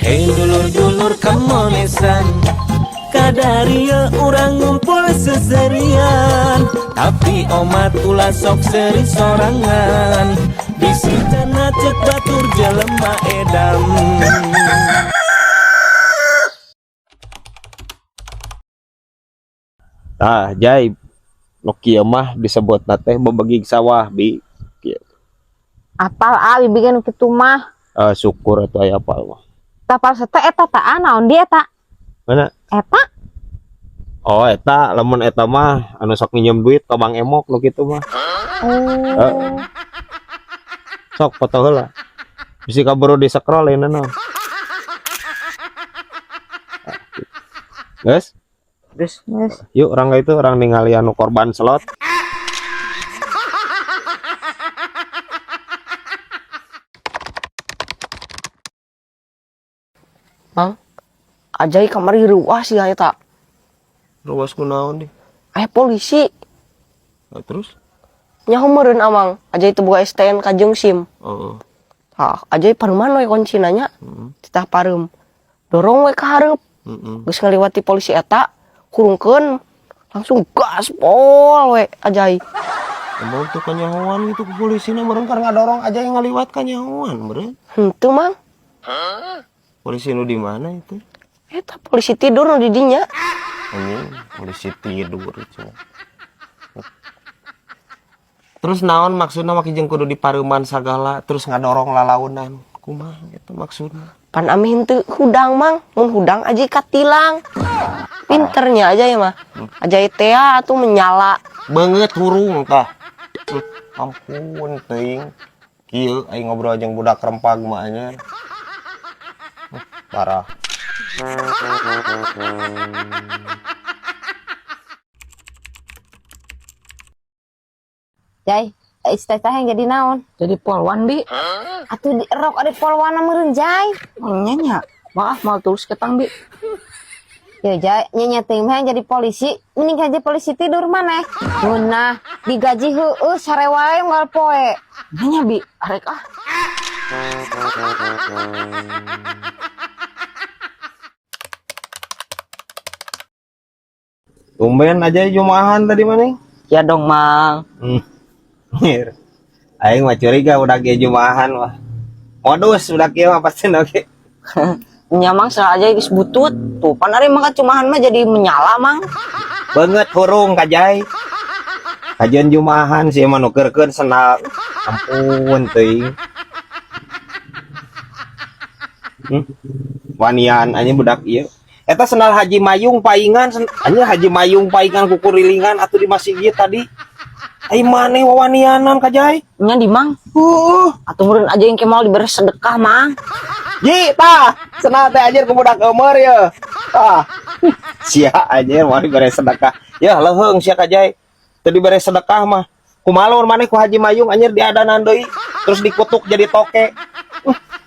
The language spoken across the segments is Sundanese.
Hei dulur-dulur kamonesan, kadaria urang ngumpul seserian. Tapi omat ulah sok seri sorangan. Bisi cenah cek batur jelema edan. Tah, Jai. Nu kieu mah disebutna teh bebegig sawah, Bi. Kieu. Apal ah bibigan kitu mah. Eh, syukur atuh aya apal mah. Tapal sete eta ta naon dia eta? Mana? Eta. Oh, eta lamun eta mah anu sok nginjem duit ka Bang Emok nu kitu mah. Oh. Eh. Sok foto heula. Bisi kaburu di scroll ini naon. Guys, Terus Geus. Yuk orang itu orang ningali anu korban slot. Mang, Ajai kamari ruas ya eta. Ruas kunaon deh. Aya polisi. Nah, terus? Nyaho meureun amang, Ajai teu boga STNK jeung SIM. Oh. Tah, Ajai pareuman we kuncina nya. Titah pareum. Dorong we ka hareup. Geus ngaliwati polisi eta, hurungkeun langsung gaspol we Ajai. Emang tuh kanyahoan gitu ke polisi na meureun keur ngadorong aja yang ngaliwat kanyahoan meureun. Henteu, Mang. Polisi nu di mana itu? Eta polisi tidur nu di dinya. Anjing, polisi tidur cuma. Terus naon maksudna make jeung kudu dipareuman sagala terus ngadorong lalaunan. Kumaha gitu maksudna? Pan ameh henteu hudang, Mang. Mun hudang Ajai katilang. Pinternya aja ya mah. Ajai tea atuh menyala. Beungeut hurung tah. Ampun teuing. Kieu aing ngobrol jeung budak rempag mah anjir. Parah. Jai, cita-cita yang jadi naon? Jadi polwan, Bi. Atuh di erok ada polwan meureun, Jai. Nya nya. Maaf mau terus ketang, Bi. Ya Jai, nya teuing mah yang jadi polisi, mending aja polisi tidur maneh. Ngeunah, digaji heueuh sare wae unggal poe. Nya nya, Bi, arek ah. Tumben aja jumahan tadi mana? Ya dong, Mang. Mir. Aing mah curiga udah ge jumahan mah. Modus udah kieu mah pasti oke. Nya Mang salah aja geus butut. Tuh pan ari mah cumahan mah jadi menyala, Mang. Beungeut hurung kajai. Kajian jumahan sih mah nukerkeun sendal. Ampun teuing. Wanian anjing budak ieu. Eta sendal Haji Mayung paingan, anjing Haji Mayung paingan kukurilingan atuh di masjid tadi. Ai maneh wawanianan kajai. Nya di Mang. Atuh meureun aja yang kemal dibere sedekah, Mang. Ji, tah, sendal teh anjir ku budak eumeur ye. Tah. Sia anjir mau dibere sedekah. Ya leuheung sia kajai. Teu dibere sedekah mah. Kumaha maneh ku Haji Mayung anjir diadanan deui, terus dikutuk jadi toke.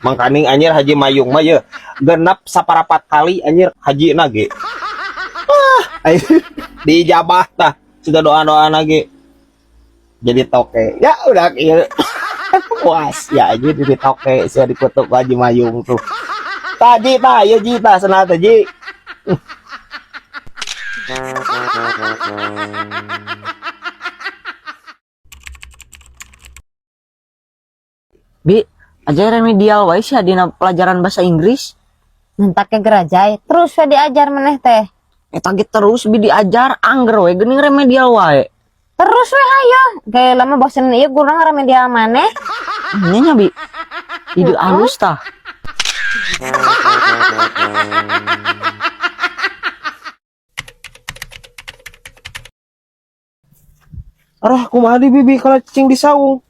Mangkaning anjir Haji Mayung mah ye genap saparapat kali anjir haji nage. Ah, dijabah tah, sudah doa-doa nage. Jadi toke. Ya udah ieu. Puas ya anjir jadi toke sia dikutuk Haji Mayung tuh. Tadi tah ieu ji tah cenah teh ji. Bi, aja remedial wae sia dina pelajaran bahasa Inggris. Mentaknya gerajai, terus we diajar maneh teh. Eta ge terus bi diajar angger we geuning remedial wae. Terus we hayo, gaya lama bosen ieu gurang remedial maneh. Nya nya Bi. Ide halus tah. Arah kumaha di bibi kalau cicing di saung.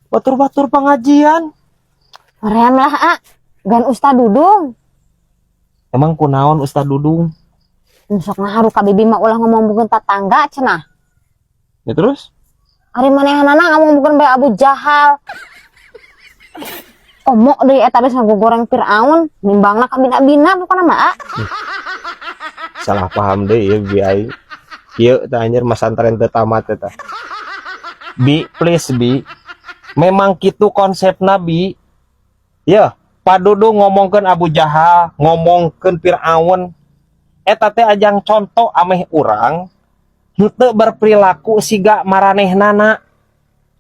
Batur-batur pengajian. Hoream lah, A. Gan Ustad Dudung. Emang kunaon Ustad Dudung? Sok ngaharu ka bibi mah ulah ngomong bukan tetangga cenah. Ya terus? Ari manehanana ngomong bukan bae Abu Jahal. Omok deui eta geus ngagogoreng Firaun, nimbangna ka bina-bina pokona mah, A. Salah paham deui ieu bi aing. Kieu tah anjir masantren teu tamat eta. Bi, please bi. Memang kitu konsep Nabi. Ya, Pak Dudung ngomongkeun Abu Jahal, ngomongkeun Fir'aun. Eta teh ajang contoh ameh urang henteu berperilaku siga maranehnana,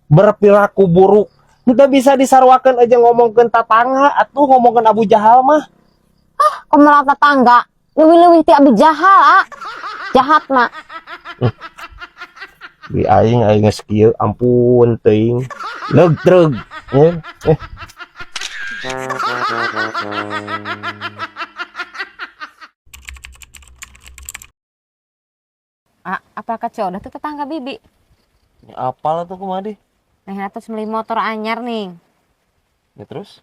berperilaku buruk. Henteu bisa disaruakeun aja ngomongkeun tatangga atuh ngomongkeun Abu Jahal mah. Komo tetangga leuwih-leuwih ti Abi Jahal, ah. Jahat mah. Bi aing aing geus kieu, ampun teuing. Leug treug. Eh, eh. Ah, apa kacau udah tuh tetangga bibi. Ya, apal atuh kumaha deh. Nah, terus beli motor anyar nih. Ya terus?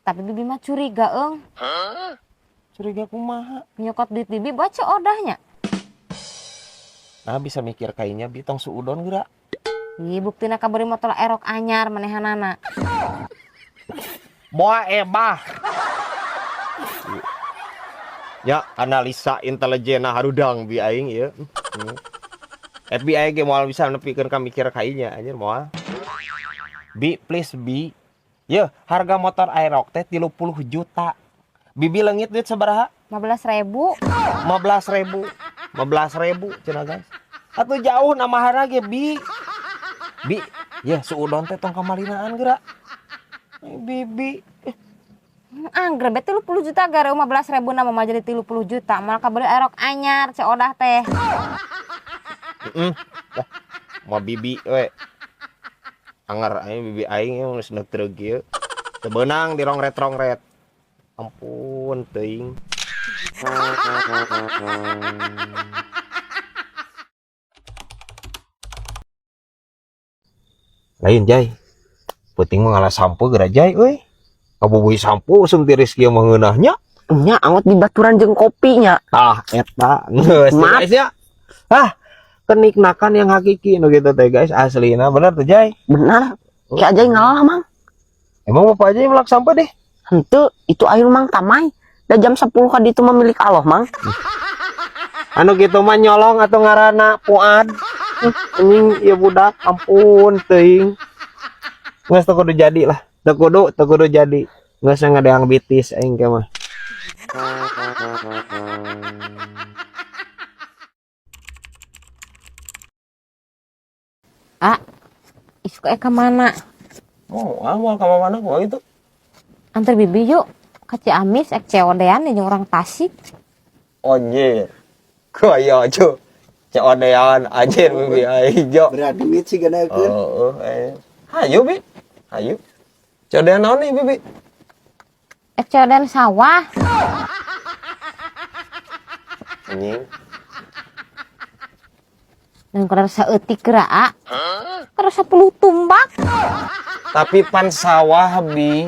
Tapi bibi mah curiga eung. Curiga kumaha? Nyokot duit bibi buat ceodahnya. Nah bisa mikir kayaknya bi tong suudon geura. Ih, buktina kabari motor erok anyar manehanana. Moa ebah. Ya, analisa intelijen harudang bi aing ieu. FBI ge moal bisa nepikeun ka mikir kainya anjir moal. Bi please bi. Ye, harga motor Aerox teh 30 juta. Bibi leungit duit sabaraha? 15.000. 15.000. 15.000 cenah guys. Atuh jauh namahana ge bi. Bi, ya suudon teh tong kamalinaan geura. Bibi. Angger be 30 juta gara 15.000 na mah jadi 30 juta. Malah kabeli Aerox anyar ceodah teh. Heeh. Dah, mau bibi we. Anger aing bibi aing geus neuk treug kieu. Teu beunang dirongret-rongret. Ampun teuing. Lain Jai. Peuting mah ngalah sampo geura Jai euy. Kabubui sampo usum tiris kieu mah ngeunah nya. Nya angot di baturan jeung kopi nya. Tah eta geus guys ya. Ah, kenikmakan yang hakiki nu gitu teh guys, aslina bener tuh Jai. Bener. Ki Ajai ngalah mang. Emang bapak Ajai melak sampo deh? Henteu, itu air mang tamai. Da jam 10 ka ditu mah milik Allah mang. Anu gitu mah nyolong atau ngarana Puad. Anjing ieu budak ampun teuing. Geus teu kudu jadi lah. Teu kudu jadi. Geus ngadeang bitis aing ke mah. Ah, isuk ka mana? Oh, moal ka mana gua gitu. Antar bibi yuk ka Ciamis ek COD-an jeung orang Tasik. Anjir. Kaya aja. COD-an anjir bibi aing jo. Berat duit sih ganakeun. Heeh. Hayu bi. Hayu. COD-an naon nih bibi? Ek COD-an sawah. Anjing. Dan kalau saeutik geura, terus 10 tumbak. Tapi pan sawah bi.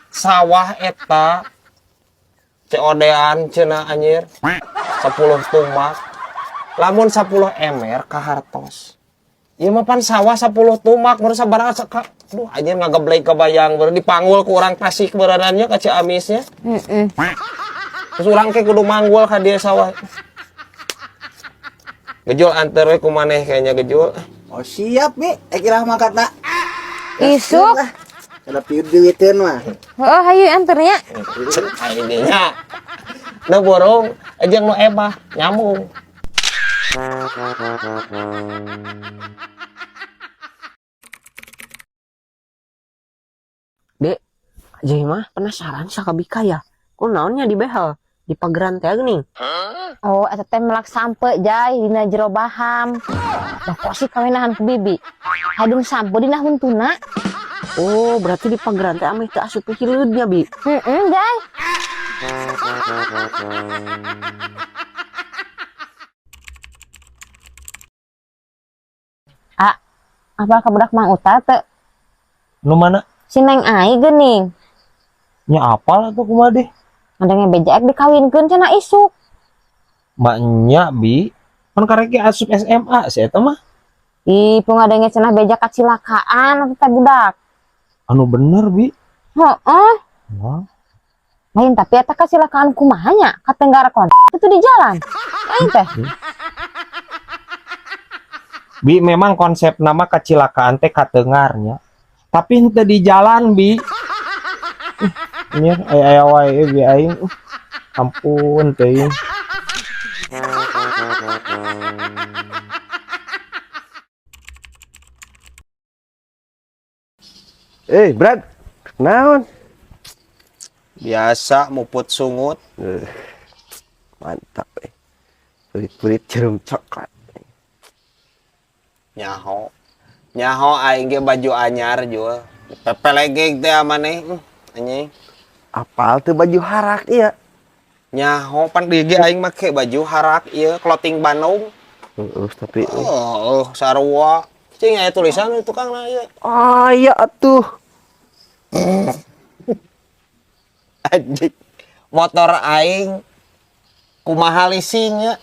Sawah eta COD-an cenah anjir 10 tumbak. Lamun 10 emer ka hartos. Ieu mah pan sawah 10 tumbak baru sabaraha seka. Duh anjir ngageblek kebayang baru dipanggul ku urang Tasik berenannya ka Ciamisnya. Heeh. Terus urang ke kudu manggul ka dieu sawah. Gejul anter we ku maneh kayaknya gejul. Oh siap bi, kira mangkatna. Isuk. Kada pieu duiteun mah. Heeh, hayu anternya. Aing nya. Nu borong jeung nu ebah nyambung. Dek, Ajai mah penasaran sakabika ya. Kunaonnya di behel? Di pageran teh geuning. Oh, eta teh melak sampe Jai dina jero baham. Bah kok sih kawenahan ku bibi? Hadung sampe dina huntuna. Oh, berarti di pageran teh ameh teu asup hileudnya, Bi. Heeh, Jai. Ah, apa ka budak Mang Uta teu? Nu mana? Si Neng Ai geuning. Nya apal atuh kumaha deh? Ada ngebeja ek dikawinkeun cenah isuk. Maknya bi, pan karek ge asup SMA si eta mah. Ih, pungadenge cenah beja kacilakaan atuh teh budak. Anu bener bi. Heeh. Wah. Lain tapi eta kacilakaan kumaha nya? Katenggara kon itu di jalan. Lain teh. Bi memang konsep nama kacilakaan teh katengarnya. Tapi henteu di jalan bi. Anjir, aya wae bi aing. Ampun teuing. Brad. Naon? Biasa muput sungut. Mantap Kulit-kulit jerum coklat. Nyaho. Nyaho aing ge baju anyar jual. Pepelegeg teh maneh. Anjing. Apal teu baju harak ieu? Nyaho pan di ge aing make baju harak ieu clothing Bandung. Heeh, tapi oh, sarua. Cing aya tulisan di tukangna ieu. Ah, iya atuh. Anjing. Motor aing kumaha leasing nya.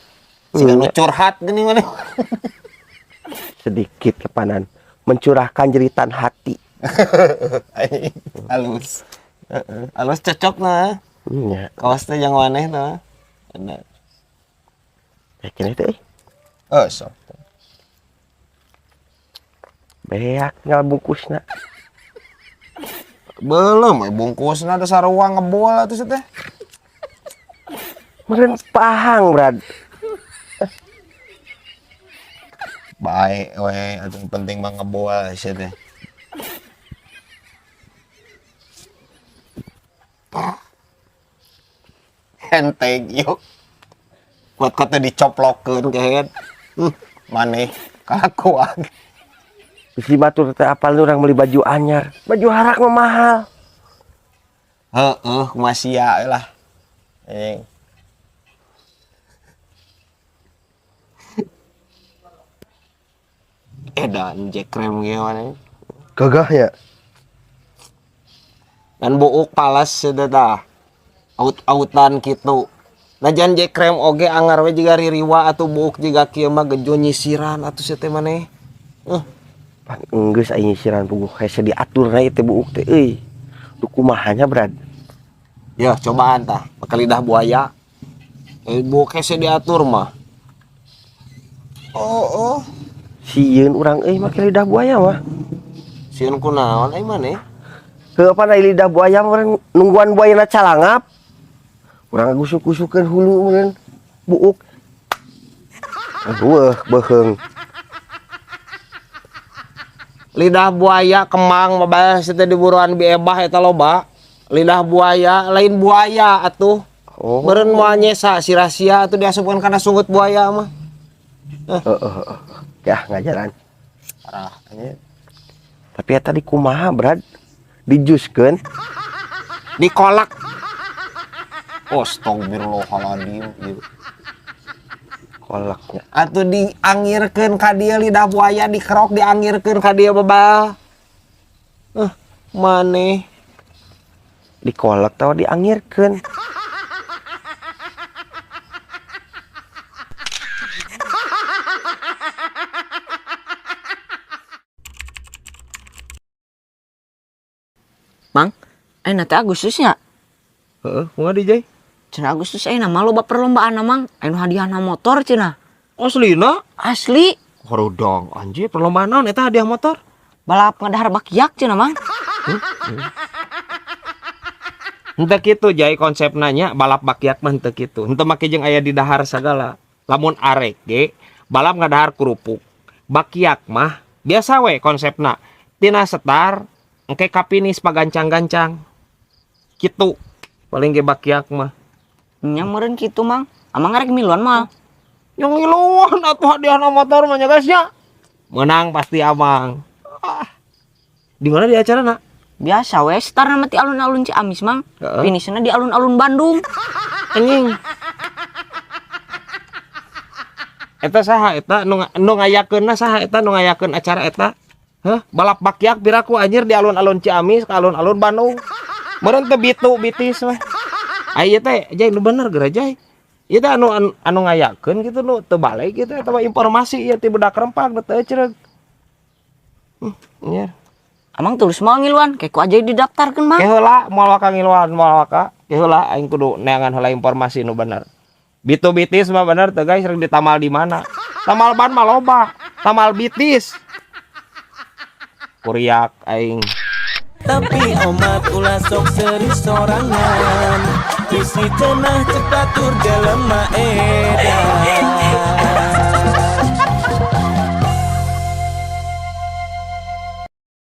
Siga nu curhat geuning maneh. Sedikit kepanan mencurahkan jeritan hati. Anjing, halus. Halus cocok nah. Nya. Kawas teh jang maneh tah. Bener. Yakin teh. Oh, sok. Beak tinggal bungkusna. Belum, bungkusna ada sarua ngebol atuh teh. Meureun pahang, Brad. Baik we, atuh penting mah ngebol sia teh. Enteng yuk. Kuat kata dicoplokeun kehed. Maneh kalakuan. Bisi batur teh apal urang meuli baju anyar. Baju harak mah mahal. Heeh, kumaha sia lah. Anjing. Edan Jack krem ge maneh. Gagah ya. Dan buuk palas teh tah. Aut-autan kitu. Najan Jack krem oge angar we jiga ririwa atuh buuk jiga kieu mah gejo nyisiran atuh sia teh maneh. Pan enggeus aing nyisiran puguh hese diatur na ieu teh buuk teh euy. Duh kumaha nya, Brad? Ya, cobaan tah, make lidah buaya. Buuk hese diatur mah. Oh. Sieun urang euy make lidah buaya mah. Sieun kunaon aing maneh? Heuh pan ai lidah buaya mah urang nungguan buayana calangap. Urang ngagusuk-gusukeun hulu meureun buuk. Weuh beuheung. Lidah buaya kemang mah teh diburuan biebah eta loba. Lidah buaya lain buaya atuh. Oh. Meureun moal nyesa sirasia atuh diasupkeun kana sungut buaya mah. Heeh. Ya ngajaran. Parah anjir. Tapi eta di kumaha, Brad? Dijuskeun? Dikolak. Astagfirullahaladzim ieu. Kolaknya. Atuh diangirkeun ka dieu lidah buaya dikerok diangirkeun ka dieu bebal. Maneh dikolak tawa diangirkeun. Mang, ayeuna teh Agustus nya? Heeh, kumaha deui, Jay? Cenah Agustus ayeuna mah loba perlombaan Mang, anu hadiahna motor cenah. Aslina? Asli. Horudong, anjir perlombaan naon eta hadiah motor? Balap ngadahar bakiak cenah, Mang. Henteu kitu Jay konsepna nya balap bakiak mah henteu kitu. Henteu make jeung aya di dahar sagala. Lamun arek ge balap ngadahar kerupuk. Bakiak mah biasa we konsepna. Tina setar engke kapinis pagancang-gancang. Kitu paling ge bakiak mah. Nya meureun kitu, Mang. Amang ngarek miluan mah. Yang ngiluan atuh hadiahna motor mah nya guys nya. Menang pasti amang. Ah. Di mana di acarana? Biasa we, starna mah ti alun-alun Ciamis, Mang. Heeh. Finishna di alun-alun Bandung. Anjing. Eta saha eta nu ngayakeunna saha eta nu ngayakeun acara eta? Hah? Balap bakiak piraku anjir di alun-alun Ciamis ka alun-alun Bandung. Meureun teu bitu bitis mah. Ai ieu teh jai nu bener geura jai. Ieu teh anu ngayakeun kitu nu teu balik kitu eta mah informasi ieu ti budak rempang nu teu ecereug. Nya. Amang tulus mau ngiluan, kayak ku aja didaftarkeun, Mang. Ke heula moal waka ngiluan, moal waka. Ke heula aing kudu neangan heula informasi nu bener. Bitu bitis mah bener teu guys, rek ditamal di mana? Tamal ban mah loba, tamal bitis. Kuriak aing. Tapi omat ulah sok seri sorangan. Bisi cenah cek batur jelema edan.